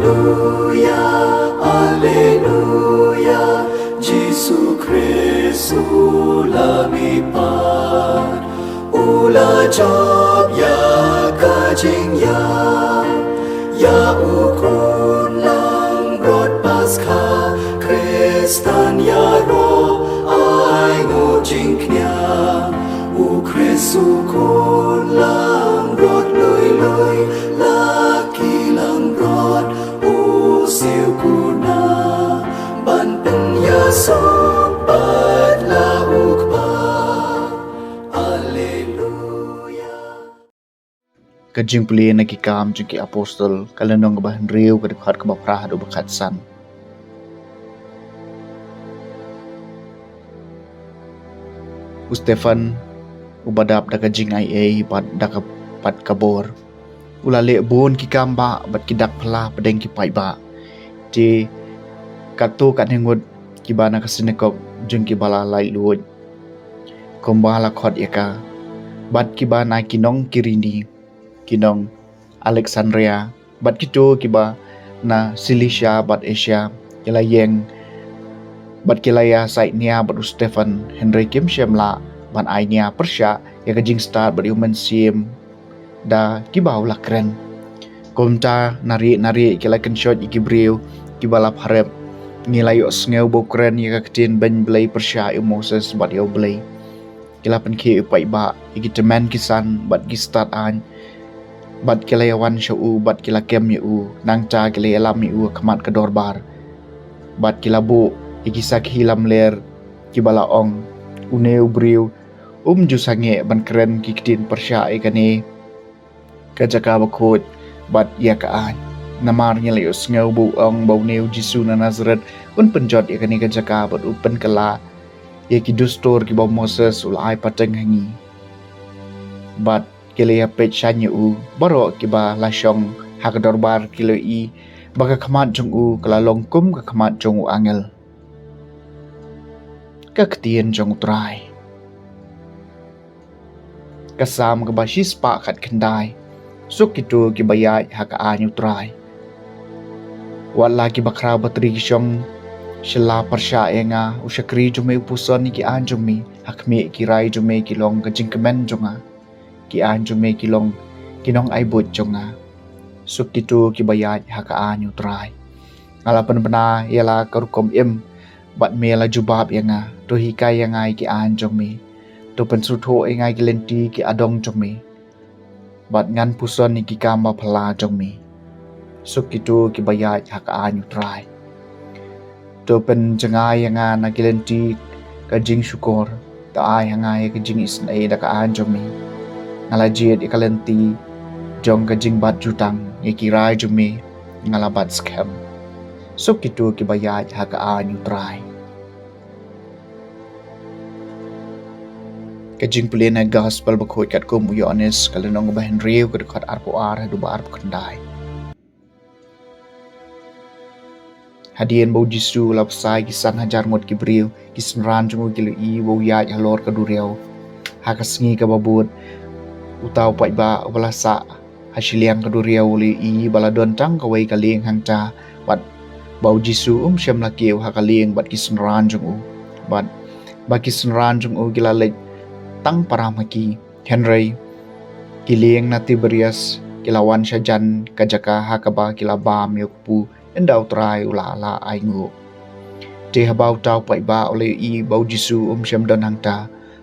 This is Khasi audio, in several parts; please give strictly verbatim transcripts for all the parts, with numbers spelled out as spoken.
Alleluia, Alleluia, Jisu Khrist u la mihpat, u la jop ïa ka jingïap, ïa u khun langbrot Paskha, Khristan ïaroh ai nguh jingkñia, u Khrist u khun langbrot lui lui, la ki langbrot u siew kuna, ban pynïasoh pat la u Kpa. Alleluia. Ka jingpule na Ki Kam jong ki Apostol, ka lynnong kaba hynriew, ka dkhot kaba phra haduh ba khatsan. U Stephan, uba dap da ka jingaiei bad da ka, bad ka bor, u la leh bun ki kam bah bad ki dak phylla hapdeng ki paidbah. Te katto katne ngut kiba na ka synagog jong kiba la laitluid, kumba la khot ïa ka, bad kiba na ki nong Kirini, ki nong Alexandria, bad kito kiba na Silisia bad Asia, ki la ïeng bad ki la ïa saitñia bad u Stephan, hynrei kim shym lah ban ai ñia pyrshah ïa ka jingstad bad ïa u Mynsiem da kiba u la kren. Kumta na rieh na rieh ki la kynshoit ïa ki briew kiba la pharep. Ngi la ïohsngew ba u kren ïa ka ktien beiñ Blei pyrshah ïa u Moses bad ïa U Blei. Ki la pynkhih ïa u paidbah ïa ki tymmen ki san bad ki stad aiñ, bad ki la ïa wan sha u bad ki la kem ïa u. Nangta ki la ïalam ïa u ha khmat ka dorbar, bad ki la buh ïa ki sakhi lamler kiba la ong, une u briew um ju sangeh ban kren ki ktien pyrshah ïa kane ka jaka bakhuid bad ïa ka aiñ. Namar ngi la ïohsngew ba u ong ba une u Jisu na Nasaret un pynjot ïa kane ka jaka bad u pynkylla ïa ki dustur kiba u Moses u la ai pateng ha ngi. Bad ki la ïa peit shaiñ ïa u. Baroh kiba la shong ha ka dorbar ki la ïohi ba ka khmat jong u ka la long kum ka khmat jong u angel. Ka ktien jong u Trai. Ka Salm kaba shispah khatkhyndai. Suk kito kiba ïaid ha ka aiñ u Trai. Wat la ki bakhraw batri ki shong shylla pyrshah ïa nga, u shakri jong me u puson ïa ki aiñ jong me. Ha khmih ki rai jong me ki long ka jingkmen jong nga, ki aiñ jong me ki long ki nongai buit jong nga. Suk kito kiba ïaid ha ka aiñ u Trai. Nga la pynbna ïa la ka rukom im, bad me la jubab ïa nga. To hikai ïa nga ïa ki aiñ jong me. To pynsngewthuh ïa nga ïa ki lynti ki adong jong me, bad ngan puson ïa ki kam baphylla jong me. Suk kito kiba ïaid ha ka aiñ u Trai. To pynjngai ïa nga na ki lynti ka jingshukor. To ai ha nga ïa ka jingisynei da ka aiñ jong me. Nga la jied ïa ka lynti jong ka jingbat jutang, ïa ki rai jong me nga la bat skhem. Suk kito kiba ïaid ha ka aiñ u Trai. Ka jingpule na Gospel bakhuid katkum u Ïoannis, ka lynnong kaba hynriew, ka dkhot arphew ar haduh ba arphew khyndai. Hadien ba u Jisu u la bsa ïa ki san hajar ngut ki briew, ki synran jong u ki la ïohi ba u ïaid halor ka duriaw. Ha ka sngi kaba bud, uta u paidbah uba la sah ha shiliang ka duriaw u la ïohi ba la don tang kawei ka lieng hangta, bad ba u Jisu um shym la kiew ha ka lieng bad ki synran jong u. Bad ba ki synran jong u ki la leit tang param ha ki. Hynrei ki lieng na Tiberias ki la wan shajan ka jaka ha kaba ki la bam ïa u kpu ynda u Trai u la lah ai nguh. Te haba uta u paidbah u la ïohi ba u Jisu um shym don hangta,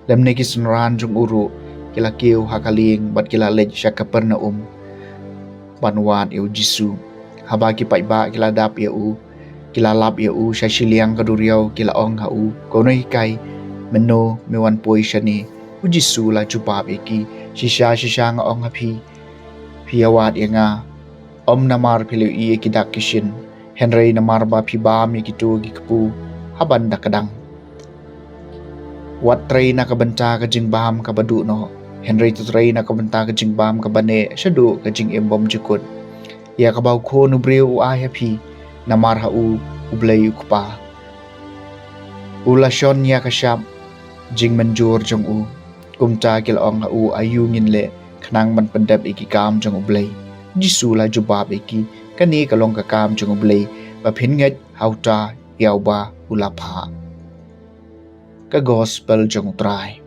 lymne ki synran jong u ruh, ki la kiew ha ka lieng bad ki la leit sha Kapernaum ban wad ïa u Jisu. Haba ki paidbah ki la dap ïa u, ki la lap ïa u sha shiliang ka duriaw, ki la ong ha u, Ko nonghikai, mynno me wan poi shane? U Jisu u la jubab ïa ki, Shisha shisha nga ong ha phi, phi ïawad ïa nga, ym namar phi la ïohi ïa ki dak ki shin, hynrei namar ba phi bam ïa kito ki kpu ha ban da kdang. Wat trei na ka bynta ka jingbam kaba duh noh, hynrei to trei na ka bynta ka jingbam kaba neh shaduh ka jingim bymjukut, ïa kaba u Khun u briew u ai ha phi. Namar ha u U Blei u Kpa u la shon ïa ka shap jingmynjur jong u. Kumta ki la ong ha u, Aïu ngin leh khnang ban pyndep ïa ki kam jong U Blei? U Jisu u la jubab ïa ki, Kane ka long ka kam jong U Blei ba phin ngeit ha uta ïa uba u la phah. Ka Gospel jong U Trai.